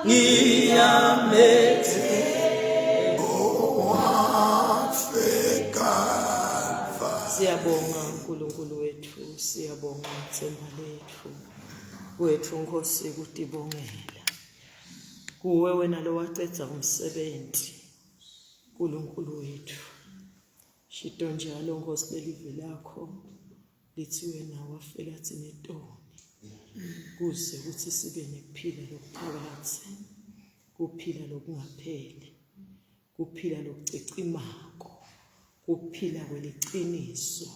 Ngiyamethemba. Siyabonga uNkulunkulu wethu, siyabonga ithemba lethu. Kwethu Nkosi kutibongela. Kuwe wena lowacedza umsebenzi. uNkulunkulu wethu. Shito njalo Nkosi lelivi lakho lithi wena wafela thina etoni kuze ukuthi sibe nekuphila lokuphakathe kuphila lokungapheli kuphila lokucicimako kuphila kweliciniso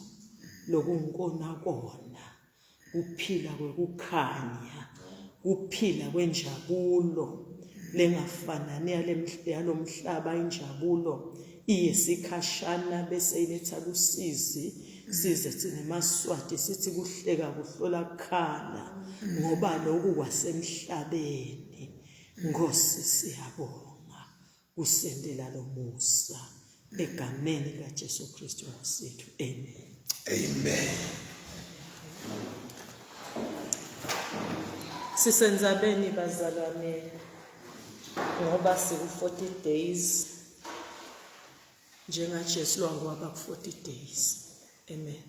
lokungikona kona kuphila kwekukhanya kuphila kwenjabulo lengafanani yalomhlaba injabulo iyisikhashana bese iletha lusizi size thina maSwati sithi kuhleka kuhlola kukhala ngoba lokhu kwasemhlabeni Nkosi siyabonga kusendela lomusa egameni likaJesu Kristu Nkosi yethu amen amen Sisenzabeni bazalwane ngoba siku 40 days njengaJesu lwangwaba ku 40 days amen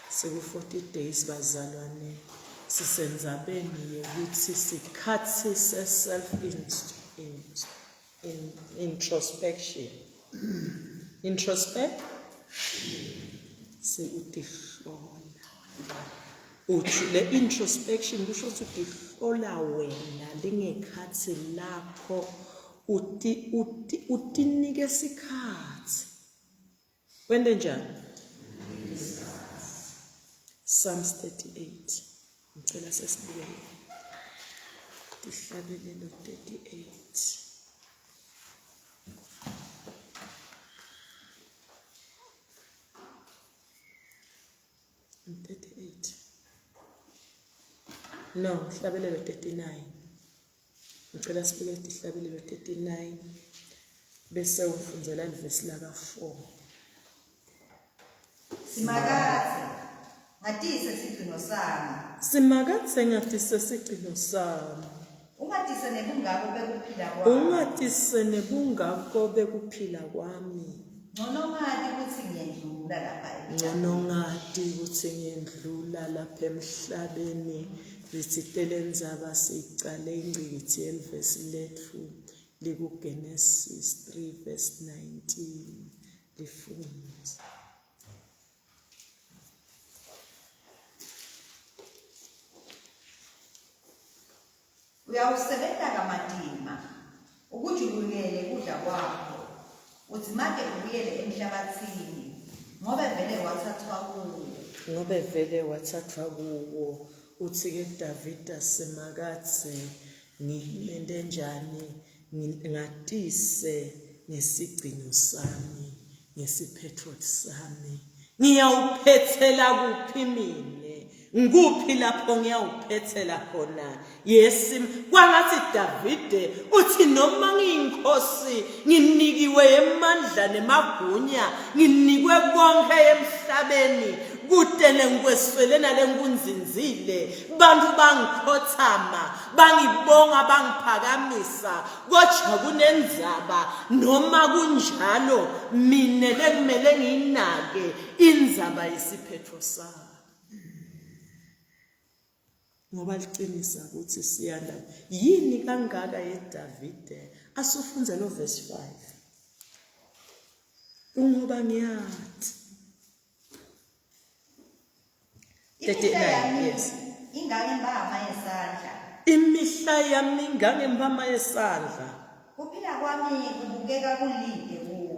Siku 40 days bazalwane sisenzabeni yokuthi sikhathi se self in, introspection introspect sikutihlola uthi le introspection kusho ukuthi utihlola wena lingekhathi lakho uti uti utinike isikhathi Wente njani? Psalms 38. Ngicela sesibukele. Tihlabelelo 38. 38. No, hlabelelo 39. Ngicela sibeke tihlabelelo 39 bese ufundzela livesi laka 4. Simakadze, ngatise sigcino sami. Simakadze ngatise sigcino sami. Ungatise nebungako bekuphila kwami. Ungatise nebungako bekuphila kwami. Ngcono ngati kutsi ngiyendlula lapha emhlabeni. Ngcono ngati kutsi ngiyendlula lapha emhlabeni. Litsite lendzaba siyicale ingcikitsi yelivesi letfu likuGenesis 3 verse 19 lifundze. Uyawusebenta kamatima, ukujulukele kudla kwakho, udzimate ubuyele emhlabatsini, ngobe vele watsatswa kuwo. Ngobe vele watsatswa kuwo. Utsi-ke Davide, Simakadze, ngente njani? Ngatise ngesigcino sami, ngesiphetfo sami. Ngiyawuphetsela kuphi mine? Ngikuphi lapho ngiyawuphetsela khona? Yes, kwangathi Davide uthi noma ngiyinkosi nginikiwe emandla nemagunya, nginikwe konke emhlabeni, kute lengikweswele nalengikunzinzile. Bantu bangikhothama, bangibonga, bangiphakamisa, kodwa kunendzaba noma kunjalo mine lekumele ngiyinake indzaba yesiphetfo sami. Ngoba liqinisa ukuthi siyanda yini kangaka yeDavide asufundza lo verse 5 Kungoba ngiyathi 39 yes ingangembama yesandla imihla yami ingangembama yesandla kuphila kwami kubukeka kulide kuwe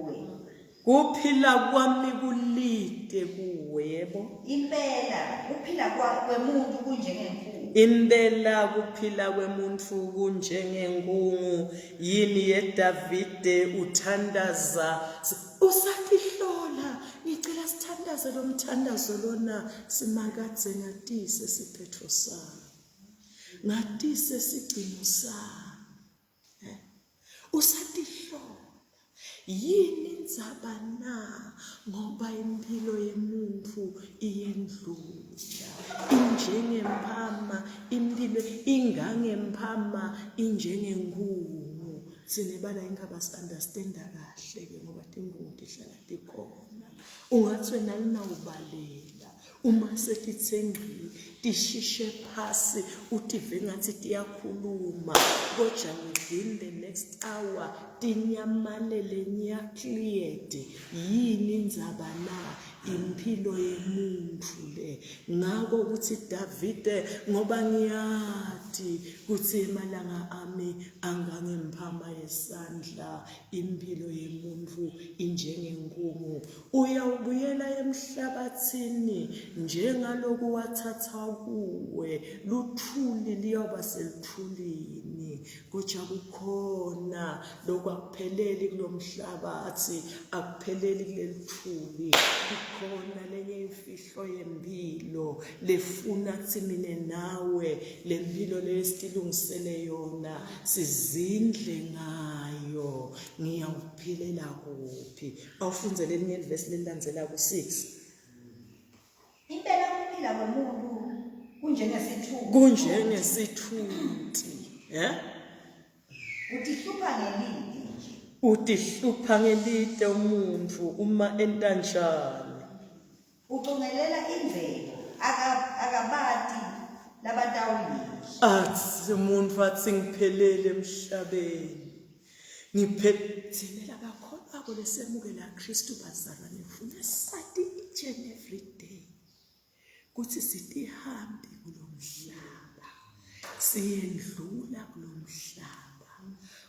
Kuphila kwami kulide kuwe yebo. Impela kuphila kwemuntu kunjengenkungu. Impela kuphila kwemuntu kunjengenkungu. Yini yeDavide uthandaza usatihlola ngicela sithandaze lo mthandazo lona simakadze ngatise siphetho sami ngatise sigcino sami Usatihlola. Yini indzaba na? Ngoba impilo yemuntu iyendlula. Injengempama, impilo ingangempama injengenkungu. Sine bala ingaba si-understanda kahle ke ngoba tinkungu tihlala tikhona. Ungathi wena linawubalela uma setithe ngqi tishishe phasi utive ngathi tiyakhuluma kodwa within the next hour tinyamalele nya cleared yini indzaba na impilo yemuntu le ngako ukuthi Davide ngoba ngiyati kuthi emalanga ami angangempama yesandla impilo yemuntu injengenkungu Uyawubuyela emhlabathini njengaloku wathathwa kuwe, luthuli liyawuba seluthulini. Kodwa kukhona lokhu akupheleli kulo mhlabathi, akupheleli kuleli thuli. Kukhona lenye imfihlo yempilo lefuna kuthi mina nawe le mpilo le esitilungisele yona sizindle ngayo. Ngiyawuphilela kuphi? Awufunze lelinye livesi lelilandzelako 6. Impela ukuphila komuntu kunjengesithunzi. Kunjengesithunzi, eh? Utihlupha ngelide nje. Utihlupha ngelide umuntu uma entanjani. Ucungelela imvelo akabati labatawuyidla. Athi umuntu athi ngiphelele emhlabeni. Ngiphe thina labakholwako lesemukela Kristu bazalwane funa sati each and every day kuthi sitihambi kulomhlaba siyendlula kulomhlaba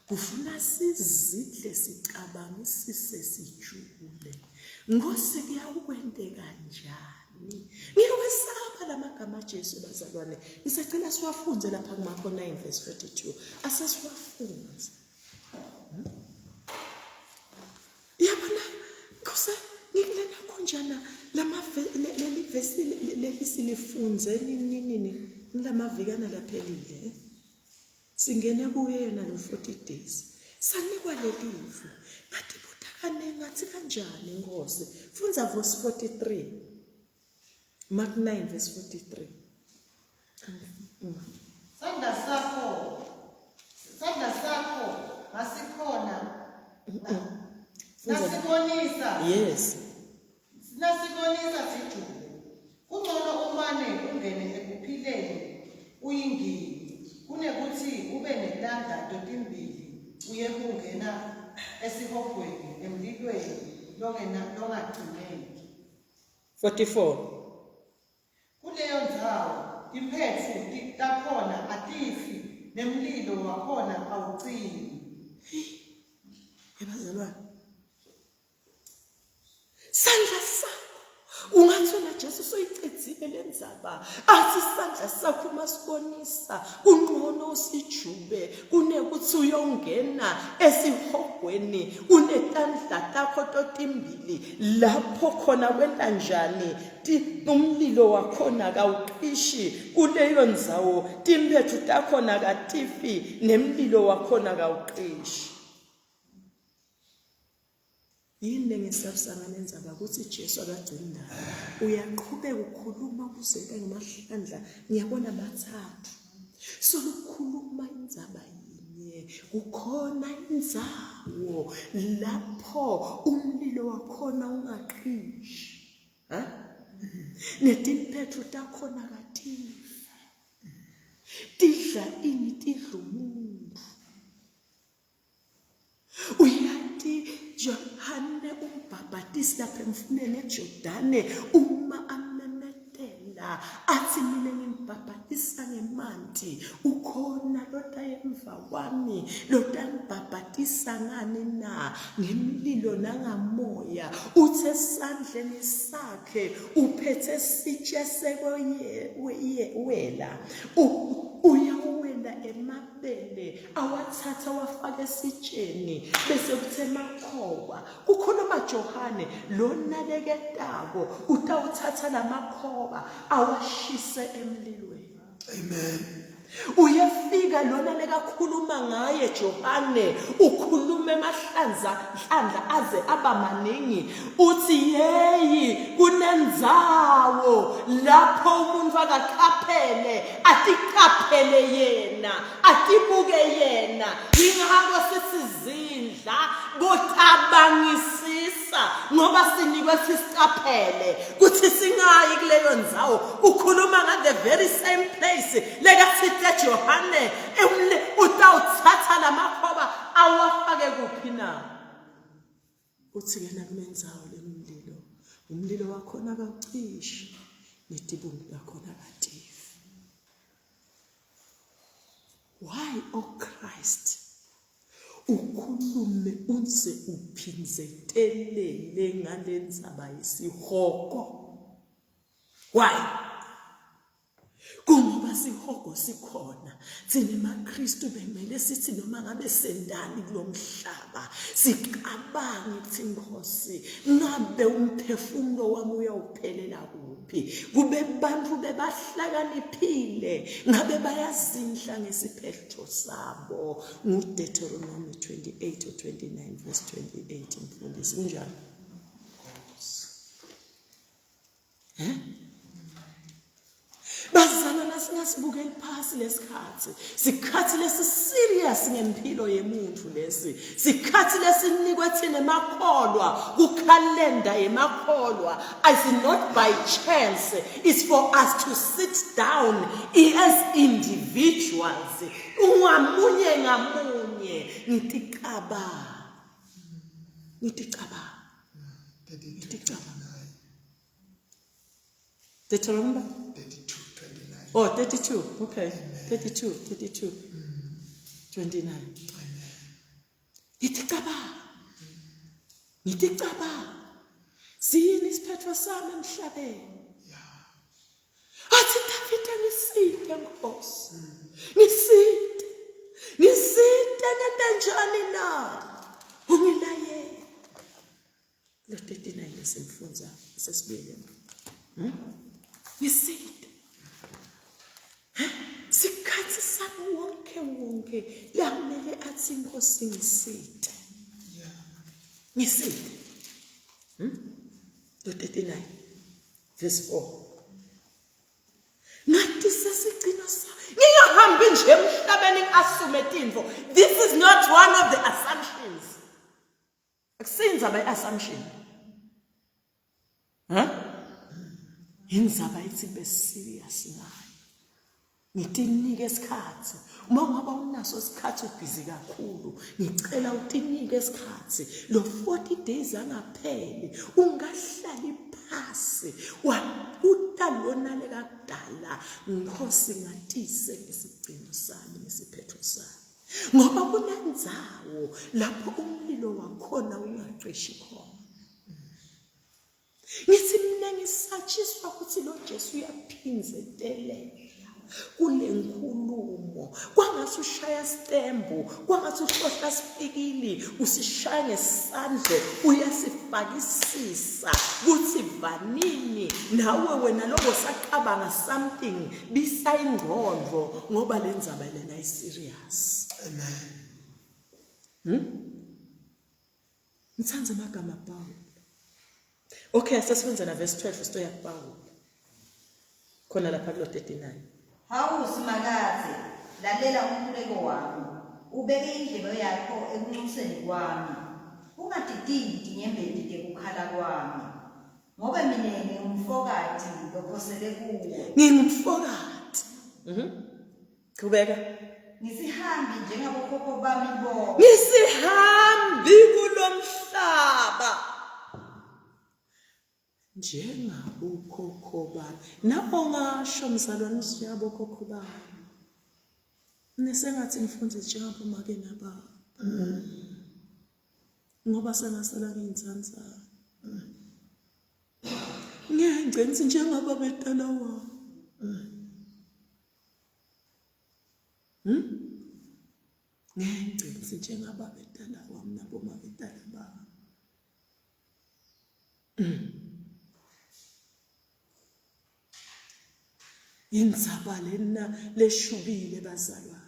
kufuna sizidle sicabangisise sijule Nkosi kuyawukwenteka njani ngiyawesaba lamagama aJesu bazalwane ngisacela siwafunze lapha kuMarko 9 verse 42 asesiwafunze hmm? yabona Nkosi ngikulena khonjana leli vesi leli silifunze nini nini ngilamavikana laphelile Singene kuye yena lo 40 days. Sanikwa lelivu. Ngathi buta kaningi ngathi kanjani Nkosi. Fundza verse 43. Mark 9 verse 43. Sandla sakho sandla sakho ngasikhona nasibonisa yes Nasibonisa sijule. Kungcono umane ungene ekuphileni uyingini kunekuthi ube netandla totimbili uyekungena esihogweni emlilweni longacimeki. 44. Kuleyo ndzawo timphetfu takhona atifi nemlilo wakhona awucimi. Ebazalwane. Sandla sakho ungathi wena Jesu soyicedzile le ndzaba athi isandla sakho uma sibonisa kungcono usijube kunekuthi uyongena esihogweni unetandla takho totimbili lapho khona kwenta njani umlilo wakhona kawuqishi kuleyo ndzawo timphethu takhona katifi nemlilo wakhona kawuqishi Yini lengesabisa ngale ndzaba ukuthi Jesu akagcini ndaba. Uyaqhubeka ukhuluma kuze kube ngamahlandla ngiyabona mathathu. Solukhuluma indzaba yinye kukhona indzawo lapho umlilo wakhona ungaqishi. Ha? Netimphethu takhona katifi. Tidla ini tidla umuntu. Uyati Johane umbhabhatisi lapha emfuleni eJordane uma amemetela athi mina ngimbhabhatisa ngemanti ukhona lota emva kwami lotangibhabhatisa ngani na ngemlilo nangamoya uthe esandleni sakhe uphethe sitshe sekweyela uyawela emabele awathatha awafaka esitsheni bese kuthe emakhoba kukhuluma Johane lonaleketako utawuthatha lamakhoba awashise emlilweni amen uyefika Nafika lona lekakhuluma ngaye Johane ukhuluma emahlanza nhlandla aze aba maningi uthi yeyi kunenzawo lapho umuntu akaqaphele atiqaphele yena atibuke yena yingakho sisizindla kocabangisisa ngoba sinikwe sisiqaphele kuthi singayi kuleyo ndzawo ukhuluma nga the very same place lekathite Johane utawuthatha lamakhoba awafake kuphi na uthi ke nakunenzawo lemlilo umlilo wakhona akawucishi netibungu lakhona akatifi why o oh Christ ukhulume uze uphinzetelele ngalendzaba yesihogo why Kungoba sihogo sikhona thina maKristu bemele sithi noma ngabe sendani kulomhlaba sicabange ukuthi Nkosi ngabe umphefumulo wami uyawuphelela kuphi kube bantu bebahlakaniphile ngabe bayazindla ngesiphetho sabo nguDeuteronomy 28 or 29 verse 28 mfundisi kunjalo Eh? Bazalwana singasibukeli phasi lesikhathi. Sikhathi lesi serious ngempilo yemuntu lesi. Sikhathi lesinikwe thina emakholwa kukhalenda yemakholwa. It's not by chance. It's for us to sit down as individuals. Ungamunye ngamunye ngiticabanga. Ngiticabanga. Ngiticabanga. Deuteronomy 32 29. Oh, 32. Okay. 32, 32. 29. Ngithi cabanga. Ngithi cabanga. Siyini isiphetho sami emhlabeni? Athi Davide ngisinde Nkosi. Ngisinde. Ngisinde ngento njani na? Ungilayele. Lo 39 esimfunza sesibuyele. Ngisinde. Sikhathi sami wonke wonke lamele athi inkosi ngisinde. Ngisinde. Lo 39 verse 4. Ngathi sesigcino sa ngingahambi nje emhlabeni ngiasume tintfo. This is not one of the assumptions. Akusindzaba i-assumption. Ha? Indzaba ithi be serious ngayo. Ngitinike isikhathi. Uma ungaba unaso isikhathi ubhizi kakhulu, ngicela utinike isikhathi. Lo 40 days angapheli, ungahlali phasi. Wabuta lona lekakudala, Nkosi ngatise ngesigcino sami nesiphetho sami. Ngoba kunendzawo lapho umlilo wakhona ungacishi khona. Ngithi mina ngisatshiswa ukuthi lo Jesu uyaphinzetelela kule nkulumo kwangathi ushaya sitembu kwangathi uhlohla sipikili usishaya ngesandla uyasifakisisa kuthi vanini nawe wena lokho sacabanga something bisa ingqondo ngoba le ndzaba lena i-serious Amen. Ngithanda amagama Paul. Okay, asesifunze na verse 12 stoya kuPaul. Khona lapha kulo 39. Hawu Simakadze, lalela umkhuleko wami, ubeke indlebe yakho ekunxuseni kwami. Ungadididi tinyembeti tekukhala kwami. Ngoba mina ngingumfokati lokhosele kuwe. Ngingumfokati. Mhm. Qhubeka. Ngisihambi njengabokhokho bami bonke. Ngisihambi kulomhlaba. Njengabokhokho bami. Nabo ngasho mzalwane njengabokhokho bami. Nesengathi ngifunde njengabomake nababa. Ngoba sengasala ngiyinsanzana. Ngiyangcensi njengoba betala wami. Ngiyangcensi njengaba betala wami nabo mabetala bami. Indzaba lena leshubile bazalwane.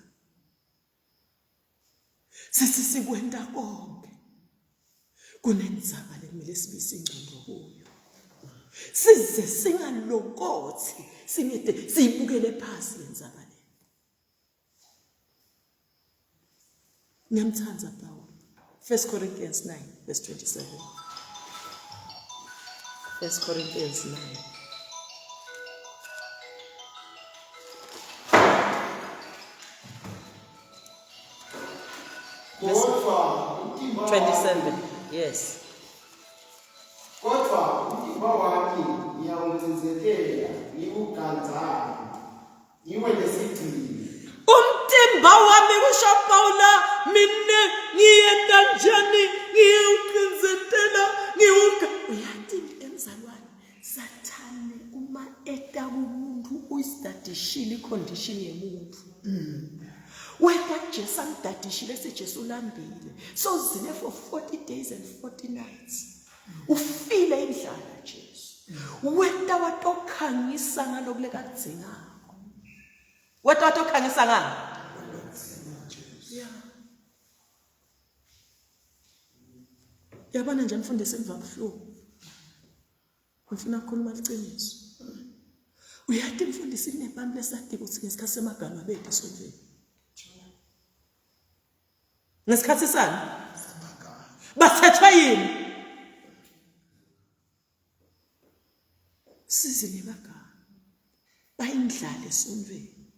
Sithi sikwenta konke. Kunendzaba lekumele sibise ingqondo kuyo. Size singalokothi singede siyibukele phasi lendzaba le. Ngiyamthanda Paul. 1 Corinthians 9 verse 27. 1 Corinthians 9. Kodwa umtimba 27. Yes. Kodwa umtimba wami ngiyawucindzetela ngiwugandzane ngiwe nesigcili. Umtimba wami kusho Paula mina ngiyenda njani ngiyewucindzetela ngiwuga uyathi emzalwane Sathane uma eta kumuntu uyisidadishile icondition yemuntu. Weta Jesu amdadishile seJesu ulambile. So zile for 40 days and 40 nights. Ufile indlala Jesu. Weta watokhangisa ngalokhu lekakudzingako. Weta watokhangisa ngani? Yeah. Yabona nje mfundisi emva buhlungu. Ngifuna ukukhuluma liqiniso. Uyathi mfundisi kunebantu lesati ukuthi ngesikhathi semagama bethu esontweni. Ngesikhathi sani? Bathethwe yini? Sizi nemagama. Bayindlala esontweni.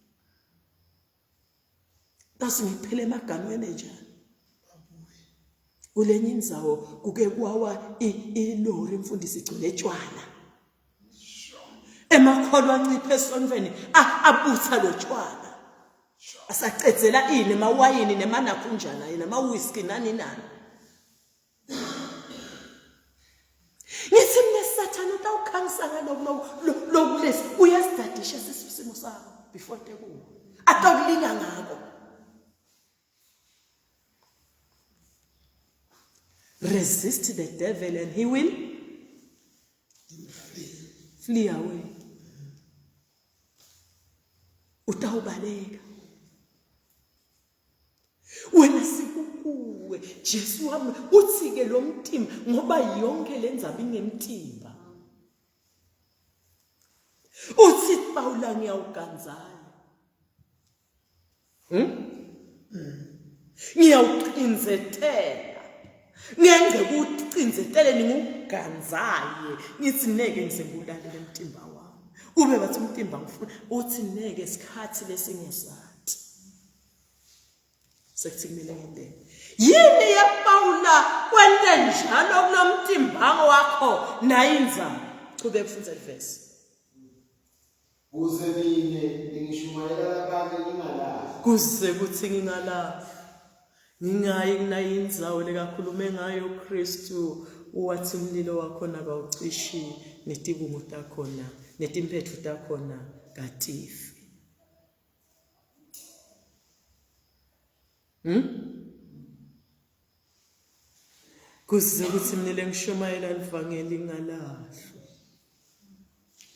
Base ngiphele emaganweni njani kulenye indzawo kuke kwawa ilori imfundisi igcwele tshwala emakholwa anciphe esontweni abutha lo tshwala asacedzela ini emawayini nemanakhunjana yini ama-whisky nani nani Ngithi mina sathane utawukhangisa ngalokhu lokulesi uyasidadisha sisimo sakho before tekuwa. Atawukulinga ngako. Resist the devil and he will flee away. Utawubaleka. Wena sikukuwe Jesu wami uthi ke lo mtimba ngoba yonke lenzaba ingemtimba. Uthi Paula ngiyawuganzana. Ngiyawucinzetela. Ngenge kucinzetele ninguganzaye ngithi neke ngize ngiwulalele umtimba wami. Kube bathi umtimba ngifuna uthi neke isikhathi lesingesati. Sekuthi kumele ngenteni? Yini yePawula kwente njalo kulomtimbango wakho nayinza? Chubeka ufundze livesi. Kuze mina ngishumayela labanye ngingalahli. Kuze kuthi ngingalahli. Ngingayi kunayindzawo lekakhulume ngayo Kristu wathi umlilo wakhona kawucishi netibungu takhona netimphetfu takhona katifi. Kuze kuthi mina lengishumayela livangeli ngalahlwa.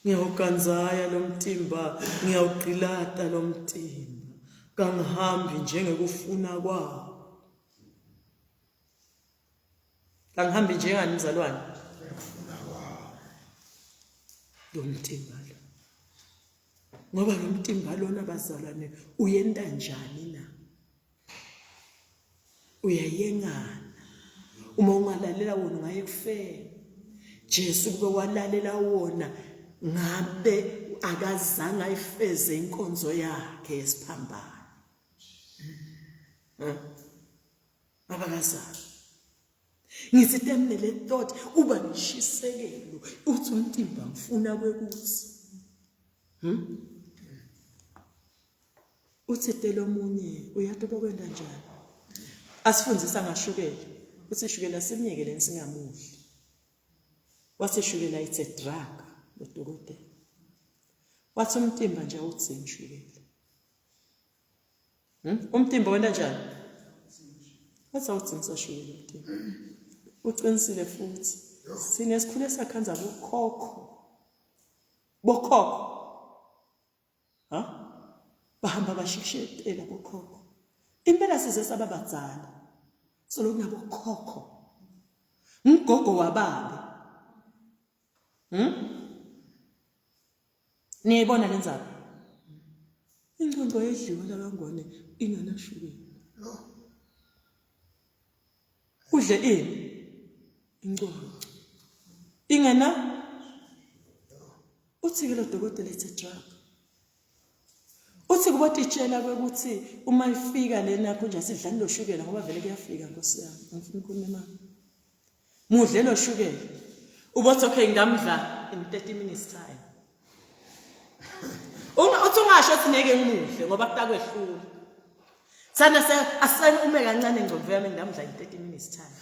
Ngiyawuganzaya lo mtimba, ngiyawugqilata lo mtimba. Kangihambi njengekufuna kwawo. Kangihambi njengani mzalwane? Lo mtimba lo. Ngoba lo mtimba lona bazalwane uyenta njani na? Uyayengana. Uma ungalalela wona ungaye kufeni. Jesu kube walalela wona ngabe akazange ayifeze inkonzo yakhe yesiphambano. Abakazange. Ngithi temne le thought uba neshisekelo uthi umtimba ngifuna kwekuthi. Uthi telomunye uyathi bokwenda njani? Asifundisa ngashukela. Uthi shukela simyeke leni singamudli. Wathi shukela it's a drug lo dokotela. Wathi umtimba nje awudzingi shukela. Umtimba wena njani? Wathi awudzingi sashukela umtimba. Uqinisile futhi. Sine sikhule sakhanza bokhokho. Bokhokho. Ha? Bahamba bashishetela bokhokho. Impela size saba badzala. Solo kunabokhokho. Ngigogo wababe. Niyayibona le ndzaba? Ingcongco yedliwe la kaNgwane inganashukela. Udle ini? Ingcongco. Ingena? Uthi ke lo dokotela it's a drug. Uthi kubotitshela kwekuthi uma ifika lena konje asidlani lo shukela ngoba vele kuyafika nkosi yami. Ngifuna ukukhuluma imali. Mudle lo shukela. Ubothi okay ngamdla in 30 minutes time. Uma uthi ungasho ukuthi ngeke ngimudle ngoba kutakwehlula. Sana se asene ume kancane ngqondo yami ngamdla in 30 minutes time.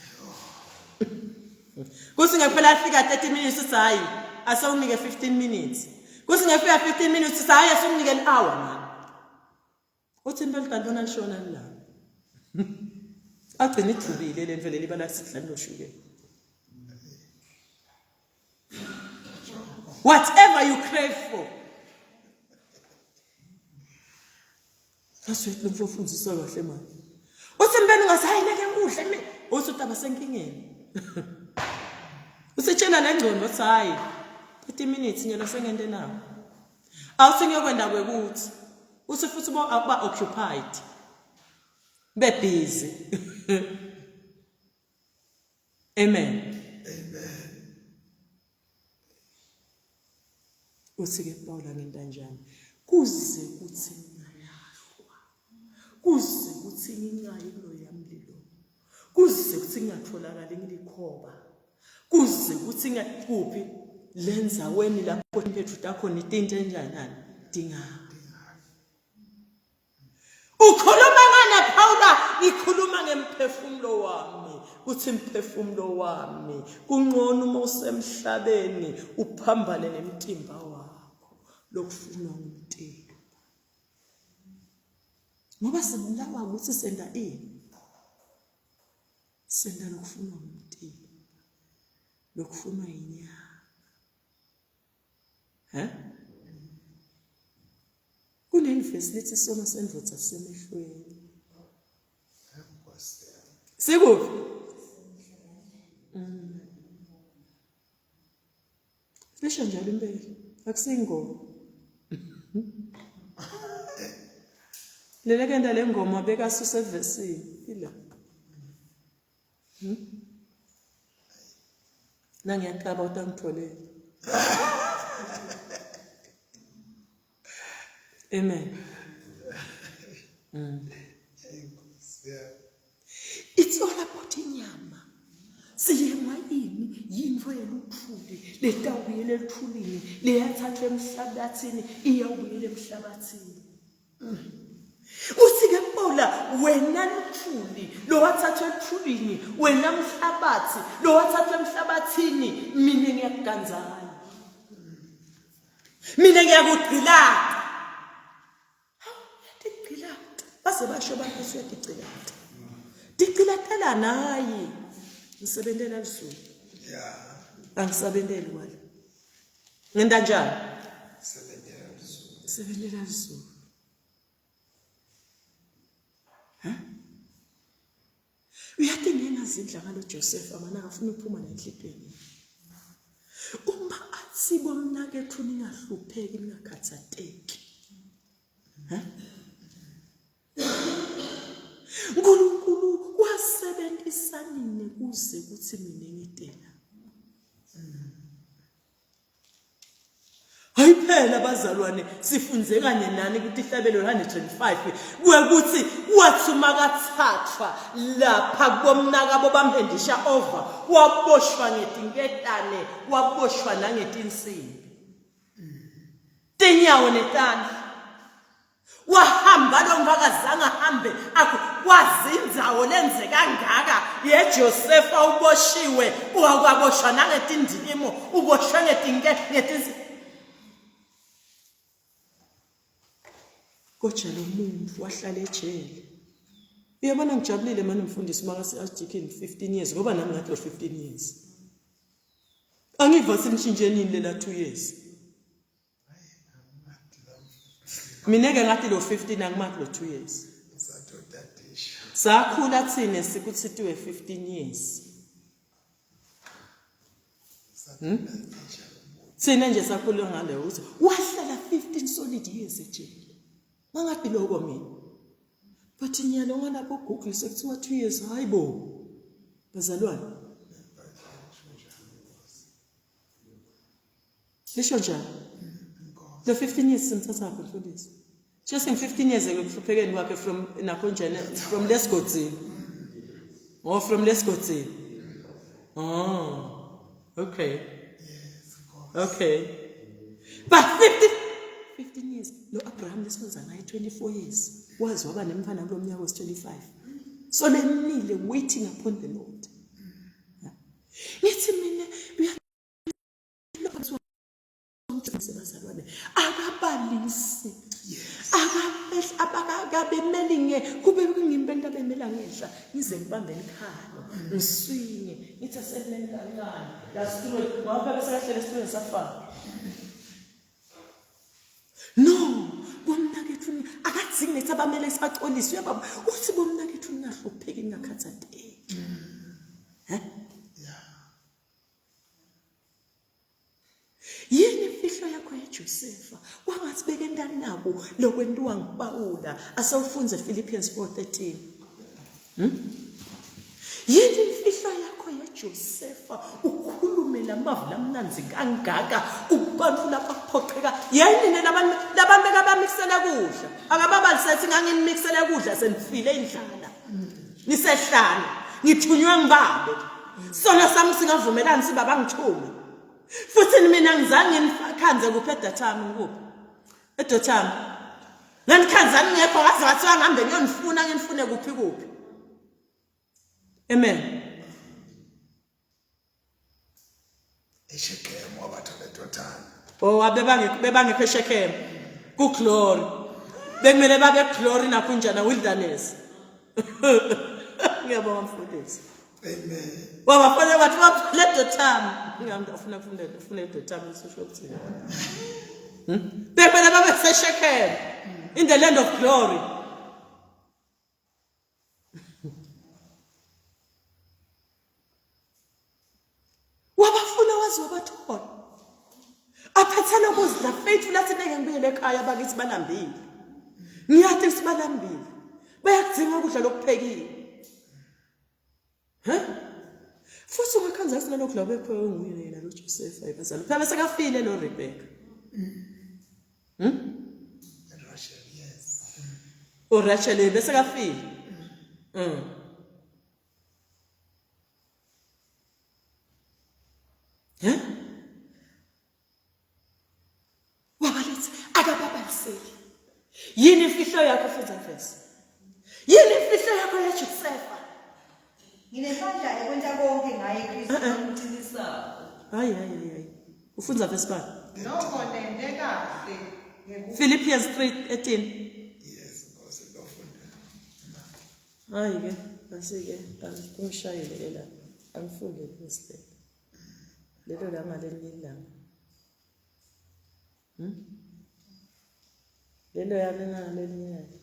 Kuthi ngempela afika 30 minutes uthi hayi asewunike 15 minutes. Kuthi ngefika 15 minutes uthi hayi asewunike an hour man. Uthi impela kanti bona lishona la. Agcina idlubile le mvele libala sidlani loshukela. Whatever you crave for. Nasuthi lo mfo ufundiswa kahle manje. Uthi impela ungathi hayi ngeke ngikudle mina. Uthi utaba senkingeni. Usitshela le ngcondo uthi hayi 30 minutes nyalo sengente nawo. Awuthi ngiyokwenda kwekuthi. Uthi futhi bo akuba occupied. Be busy. Amen. Amen. Uthi ke Paula ngenta njani? Kuze kuthi ngingalahlwa. Kuze kuthi ngingayi kuloya mlilo. Kuze kuthi ngingatholakali ngilikhoba. Kuze kuthi kuphi lenzaweni lapho impethu takho nitinto enjani dinga. Ukhuluma ngana Paula, ngikhuluma ngemphefumulo wami. Kuthi mphefumulo wami kungcono uma usemhlabeni uphambane nemtimba wakho lokufunwa ngumtimba. Ngoba sibulawa ukuthi senda ini? Senda lokufunwa ngumtimba. Lokufunwa inyama. He? Kuneli vesi lithi isono sendoda sisemehlweni. Sikuphi? Mm. Lisho njalo impela. Akusingoma. Lelekenda le ngoma bekasuse evesini ila. Hmm? Nangiyaqaba utangitholela. Amen. It's all about inyama. Siyengwa ini yinto yeluthuli letawubuyela eluthulini leyathathwa emhlabathini iyawubuyela emhlabathini. Uthi ke Paula wena luthuli lowathathwa ethulini wena mhlabathi lowathathwa emhlabathini mina ngiyakuganzana mina ngiyakugqilata tigqilata baze basho abantu usuyatigqilata tigqilatelana hayi ngisebentela lizulu yeah angisebenteli kwala ngenta njani sebentela lizulu sebentela lizulu ha uyathi ngingazindla ngalo Joseph amana akafuna ukuphuma nenhlipeni uma athi bomnakethu ningahlupheki ningakhathateki ha uNkulunkulu wasebenzisa nini kuze kuthi mina ngidela Hayi phela bazalwane sifunze kanye nani ukuthi ihlabelo 105 kwekuthi wathi makathathwa lapha kubomnakabo bamhendisha over waboshwa ngetinketane waboshwa nangetinsimbi tinyawo netandla Wahamba lo mfo akazange ahambe akho kwazi indzawo lenze kangaka yeJosefa uboshiwe waboshwa nangetindimo uboshwe ngetinke ngetinsi Kodwa lo muntu wahlala ejele. Uyabona ngijabulile manje umfundisi makase archdeacon 15 years ngoba nami ngathi lo 15 years. Angiva simshintshe nini lela 2 years. Mina ke ngathi lo 15 angimathi lo 2 years. Sakhula thina sikuthitiwe 15 years. Hmm? Thina nje sakhula ngale ukuthi wahlala 15 solid years ejele. Mangathi lokho mina. But nyalo ngalapho Google sekuthiwa 2 years hayibo. Bazalwane. Lisho njalo. The 15 years simthatha phi mfundisi? Just in 15 years ekuhluphekeni kwakhe from nakho njena from lesigodzini. Oh from lesigodzini. Oh. Okay. Okay. But 15 15 years lo Abraham lesikwenza ngaye 24 years waze waba nemfana kulo mnyaka wesi-25 so lemile waiting upon the Lord. Ngithi mina bazalwane akabalisi akabemeli nge kube kungimi bento abemela ngenhla ngize ngibambe likhalo ngiswinye ngithi asemeni kancane la situlo ngoba bese kahlele esitulweni safana no bomnakethu akadzingi nethi abamele sibacolise uyababa uthi bomnakethu ningahlupheki ningakhathateki he Yini imfihlo yakho yeJosefa? Kwangathi bekenta nako lokwentiwa nguPawula asewufunze Philippians 4:13. Hmm? Yini imfihlo yakho yeJosefa ukhulume lamavi lamnanzi kangaka kubantu labaphoqeka yini nina labantu labantu bekabamikisela kudla akababalisethi nganginimikisela kudla senifile indlala nisehlane ngithunywe ngibabe Sono sami singavumelani sibaba ngithume. Futhi mina ngizange ngikhanze kuphi edathami ngikuphi? Edothami. Ngenikhanza ngingekho ngaze ngathiwa ngihambe ngiyonifuna nginifune kuphi kuphi. Amen. eShekhem wabathola eDothani. Oh abebangekho bebangekho eShekhem. Ku glory. Bekumele babe glory nakhunjana wilderness. Ngiyabonga mfundisi. Amen. Wabafanele wathi baphule eDothani. Ngingamntu ofuna kufunda ufuna eDothani usho ukuthini. Hmm? Bekumele babe seShekhem in the land of glory. Wabafuna waze wabathola. Aphathele ukuzidla faithful athi ngeke ngibuyele ekhaya bakithi balambile. Ngiyathi sibalambile. Bayakudinga ukudla lokuphekiwe. Huh? Futhi ungakhanza sinalokhu la bephiwe nguye yena lo Joseph ayibazali. Phela sekafile lo Rebecca. Hmm? Rachel, yes. O Rachel bese kafile. He? Wabaletha akababaliseli. Yini imfihlo yakho futhi mfesi? Yini imfihlo yakho yeJosefa? Nginemandla ekwenta konke ngaye Kristu ongiqinisayo. Hayi hayi hayi. Ufunza verse bani? Nokho nente kahle ngeku Philippians 3:13. Yes, Nkosi lofunda. Hayi ke, asike angishayele ke la. Angifunde verse lelo. Lelo la ngalenye ilanga. Hmm? Lelo yami ngalenye ilanga.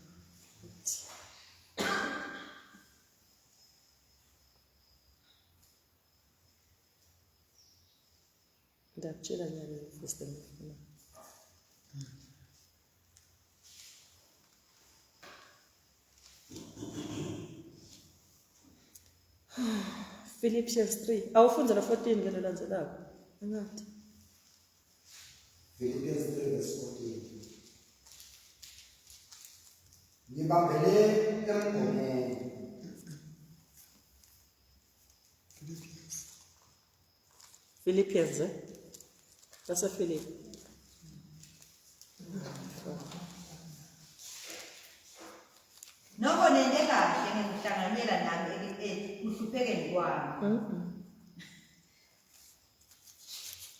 Ngiyakutshela nyalo verse lengifuna. Philippians 3. Awufunze lo 14 ke lelandzelako. Angathi. Philippians 3 verse 14. Ngibambele emgomeni. Philippians eh? Base Philip. Nokho nente kahle ngekuhlanganyela nami ekuhluphekeni kwami. Mhm.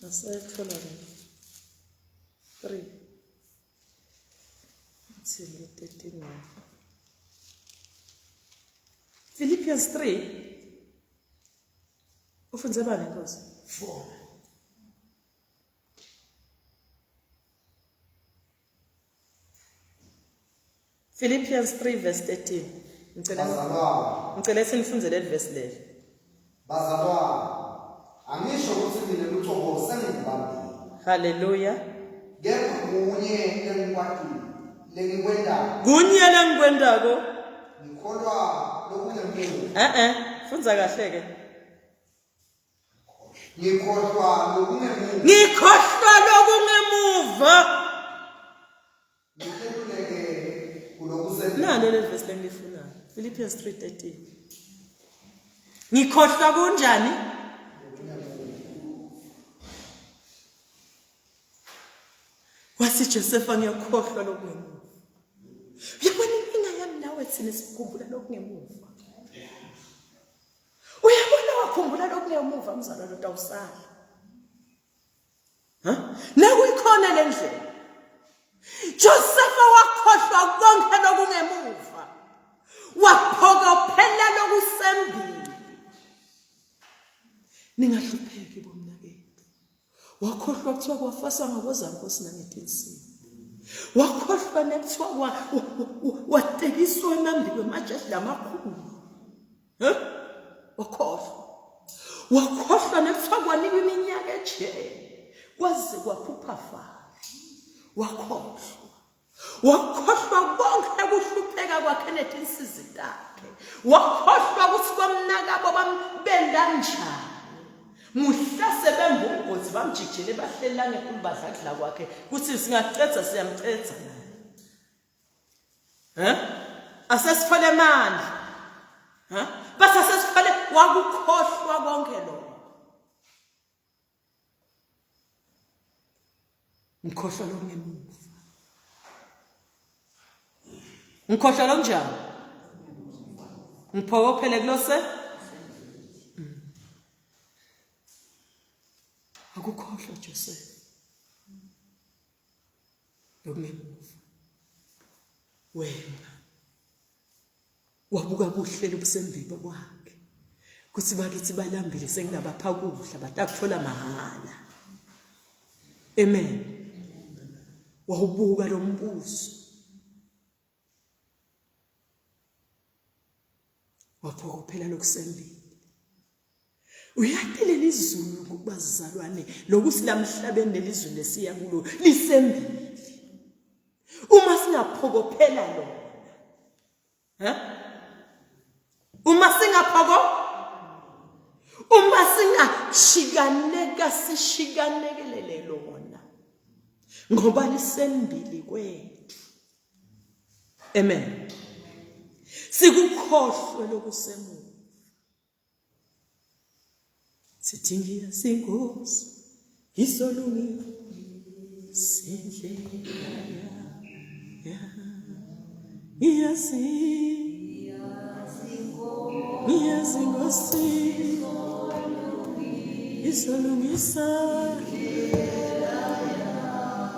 Asayithola ke. 3. Uthini 13 Philippians 3. Ufunze bani Nkosi? 4. Philippians 3 verse 13. Ngicela Bazalwane, ngicela sinifunze leli verse leli. bazalwane, angisho ukuthi mina lucobo sengikubambile. Hallelujah. Kepha kunye lengikwatile, lengikwentayo, Kunye lengikwentako. ngikholwa lokungemuva. Eh eh, fundza kahle ke. Ngikhohlwa lokungemuva. Ngikhohlwa lokungemuva. Ngihluleke kulokusembili. Nalo leli verse lengilifunayo. Philippians 3:13. Ngikhohlwa kunjani? Wathi Josefa ngiyakhohlwa lokungemuva. Uyabona inkinga yami nawe thina sikhumbula lokungemuva. Uyabona wakhumbula lokungemuva mzalwane utawusala. Ha? Nakuyikhona le ndlela. Josefa wakhohlwa konke lokungemuva. Waphokophela lokusembili. Ningahlupheki bomnakethu. Wakhohlwa kuthiwa kwafaswa ngabozankosi nangetinsimbi. Wakhohlwa nekuthiwa watekiswa emambi kwemajaji lamakhulu. Huh? Wakhohlwa. Wakhohlwa nekuthiwa kwanikwa iminyaka ejele. Kwaze kwaphupha fana. Wakhohlwa. Wakhohlwa konke kuhlupheka kwakhe netinsizi takhe. Wakhohlwa ukuthi kwamnakabo bambenda njani. Muhla sebemba umgodi bamjijele bahleli la ngekhulu badla kudla kwakhe kuthi singacetha siyamcetha naye. Eh? Asesithole amandla. Ha? Bese sesithole wakukhohlwa konke lokho. Ngikhohlwa lokungemuva. Ngikhohlwa lokunjani? Ngiphokophele kulose. Akukhohlwa Joseph. Lokungemuva. Wena wabuka kuhle lobusembiba kwakhe kuthi bakithi balambile sengingabapha kudla batakuthola mahhala amen wawubuka lo mbuso waphokophela lokusembili Uyati leli zulu ngokubazalwane lokuthi lamhlabeni leli zulu lesiya kulo lisembili. Uma singaphokophela lona. Ha? Uma singaphoko uma singashikaneka sishikanekelele lona ngoba lisembili kwethu. Amen. Sikukhohlwe lokusemuva. Sithi ngiyasingozi isolungile sindlela ya ngiyazi ngiyazi ngosi isolungisa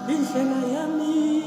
indlela yami.